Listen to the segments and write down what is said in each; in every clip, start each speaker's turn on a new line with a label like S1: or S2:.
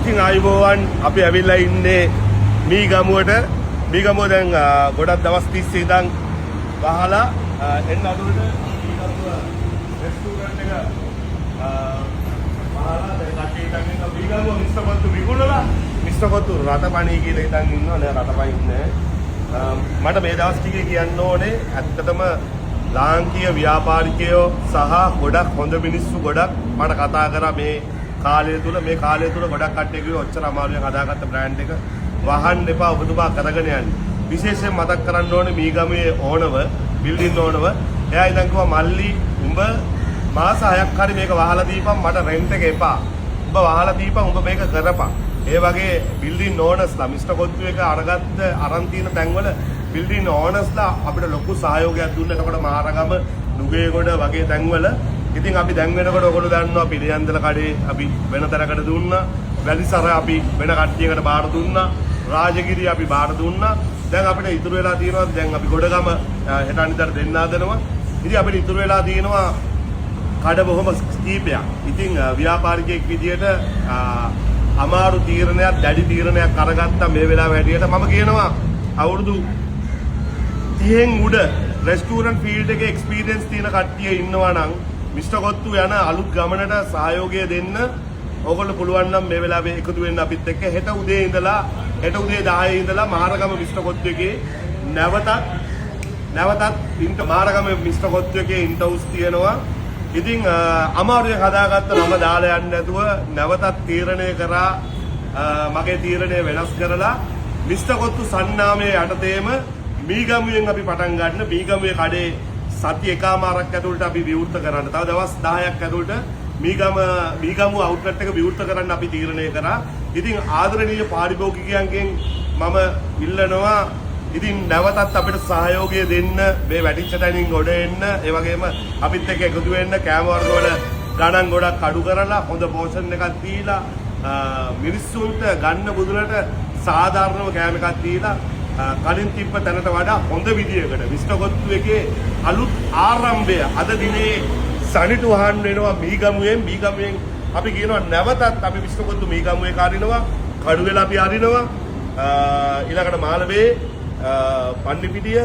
S1: ඉතින් ආයුබෝවන්. අපි ඇවිල්ලා ඉන්නේ මීගමුවට. මීගමුව දැන් ගොඩක් දවස් තිස්සේ ඉඳන් වහලා. එන්න අඳුරට. මීගමුව රෙස්ටුරන්ට් එක වහලා. දැන් කට්ටිය හිතන් ඉන්නවා මීගමුව මිස්ටර් කොත්තු විකුණලා මිස්ටර් කොත්තු රටපණී කියලා හිතන් ඉන්නවා. නෑ, රටපණින්නේ නෑ. මට මේ දවස් ටිකේ කියන්න ඕනේ, ඇත්තටම ලාංකීය ව්‍යාපාරිකයෝ සහ ගොඩක් හොඳ මිනිස්සු ගොඩක් මට කතා කරා මේ කාලය තුල. මේ කාලය තුල ගොඩක් කට්ටිය කිව්වේ ඔච්චර අමාරුවෙන් හදාගත්ත බ්‍රෑන්ඩ් එක වහන්න එපා, ඔබතුමා කරගෙන යන්න. විශේෂයෙන් මතක් කරන්න ඕනේ මීගමුවේ ඕනව, බිල්ඩින් ඕනව. එයා ඉතින් කිව්වා, "මල්ලි, උඹ මාස 6ක් හරි මේක වහලා දීපන්, මට රෙන්ට් එක එපා. උඹ වහලා දීපන්, උඹ මේක කරපන්." ඒ වගේ බිල්ඩින් ඕනර්ස්ලා, මිස්ටර් කොත්තු එක අරගත්ත අරන් තියෙන තැන්වල බිල්ඩින් ඕනර්ස්ලා අපිට ලොකු සහයෝගයක් දුන්නා. එතකොට මහරගම, නුගේගොඩ වගේ තැන්වල. ඉතින් අපි දැන් වෙනකොට ඔයගොල්ලෝ දන්නවා පිළියන්දල කඩේ අපි වෙන තැනකට දුන්නා. වැලිසර අපි වෙන කට්ටියකට බාර දුන්නා. රාජගිරිය අපි බාර දුන්නා. දැන් අපිට ඉතුරු වෙලා තියෙනවා, දැන් අපි ගොඩගම හෙට අනිද්දාට දෙන්න හදනවා. ඉතින් අපිට ඉතුරු වෙලා තියෙනවා කඩ බොහොම කීපයක්. ඉතින් ව්‍යාපාරිකයෙක් විදියට අමාරු තීරණයක්, දැඩි තීරණයක් අරගත්තා මේ වෙලාව හැටියට. මම කියනවා අවුරුදු 30න් උඩ රෙස්ටුරන්ට් ෆීල්ඩ් එකේ එක්ස්පීරියන්ස් තියෙන කට්ටිය ඉන්නවා නම් මිස්ටර් කොත්තු යන අලුත් ගමනට සහයෝගය දෙන්න ඕගොල්ලෝ පුළුවන් නම් මේ වෙලාවේ එකතු වෙන්න අපිත් එක්ක. හෙට උදේ ඉඳලා, හෙට උදේ 10 ඉඳලා මහරගම මිස්ටර් කොත්තු එකේ නැවතත් නැවතත් ඉන්ට මහරගම මිස්ටර් කොත්තු එකේ ඉන්ටර්වුස් තියෙනවා. ඉතින් අමාරුවෙන් හදාගත්ත නම දාලා යන්නේ නැතුව නැවතත් තීරණය කරා, මගේ තීරණය වෙනස් කරලා මිස්ටර් කොත්තු සන්නාමයේ යටතේම මීගමුවෙන් අපි පටන් ගන්න. මීගමුවේ කඩේ සති එකමාරක් ඇතුළට අපි විවෘත කරන්න. තව දවස් 10ක් ඇතුළට මීගමුව අවුට්ලට් එක විවෘත කරන්න අපි තීරණය කරා. ඉතින් ආදරණීය පාරිභෝගිකයන්ගෙන් මම ඉල්ලනවා ඉතින් නැවතත් අපිට සහයෝගය දෙන්න, මේ වැටිච්ච තැනින් ගොඩ එන්න, ඒ වගේම අපිත් එක්ක එකතු වෙන්න. කෑම වර්ග වල ගණන් ගොඩක් අඩු කරලා, හොඳ පෝෂන් එකක් දීලා, මිනිස්සුන්ට ගන්න මුදලට සාධාරණව කෑම එකක් දීලා, කලින් තිබ්බ තැනට වඩා හොඳ විදියකට මිස්ටර් කොත්තු එකේ අලුත් ආරම්භය අද දිනේ සනිටු වහන් වෙනවා මීගමුවෙන්. මීගමුවෙන් අපි කියනවා නැවතත් අපි මිස්ටර් කොත්තු මීගමුවේ අරිනවා, කඩුවෙල අපි අරිනවා, ඊළඟට මාළඹේ, පන්නිපිටිය,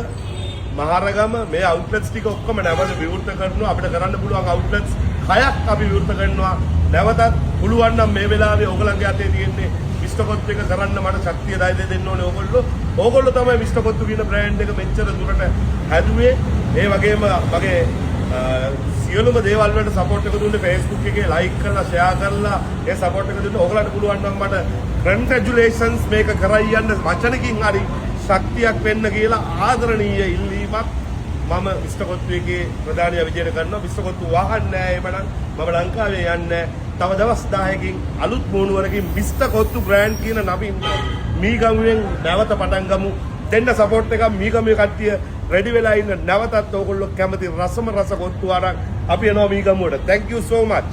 S1: මහරගම මේ අවුට්ලට්ස් ටික ඔක්කොම නැවත විවෘත කරනවා. අපිට කරන්න පුළුවන් අවුට්ලට්ස් හයක් අපි විවෘත කරනවා නැවතත්. පුළුවන් නම් මේ වෙලාවේ ඕගොල්ලන්ගේ අතේ තියෙන්නේ මිස්ටර් කොත්තු එක කරන්න මට ශක්තිය ධෛර්යය දෙන්න ඕනේ ඕගොල්ලෝ. ඕගොල්ලෝ තමයි මිස්ටර් කොත්තු කියන බ්‍රෑන්ඩ් එක මෙච්චර දුරට හැදුවේ. ඒ වගේම මගේ සියලුම දේවල් වලට සපෝට් එක දුන්නේ Facebook එකේ ලයික් කරලා, ෂෙයා කරලා ඒ සපෝට් එක දුන්නේ. ඕගොල්ලන්ට පුළුවන් නම් මට කන්ග්‍රැචුලේෂන්ස්, මේක කරයි යන්න වචනකින් හරි ශක්තියක් වෙන්න කියලා ආදරණීය ඉල්ලීමක් මම මිස්ටර් කොත්තු එකේ ප්‍රධානියා විදියට කරනවා. මිස්ටර් කොත්තු වහන්නේ නෑ. එහෙමනම් මම ලංකාවේ යන්නේ නෑ. තව දවස් 10කින් අලුත් මුහුණුවරකින් මිස්ටර් කොත්තු බ්‍රෑන්ඩ් කියන නමින් මීගමුවෙන් නැවත පටන් ගමු. දෙන්න සපෝට් එකක්. මීගමුවේ කට්ටිය රෙඩි වෙලා ඉන්න. නැවතත් ඕගොල්ලෝ කැමති රසම රස කොත්තු අරන් අපි එනවා මීගමුවට. Thank you so much.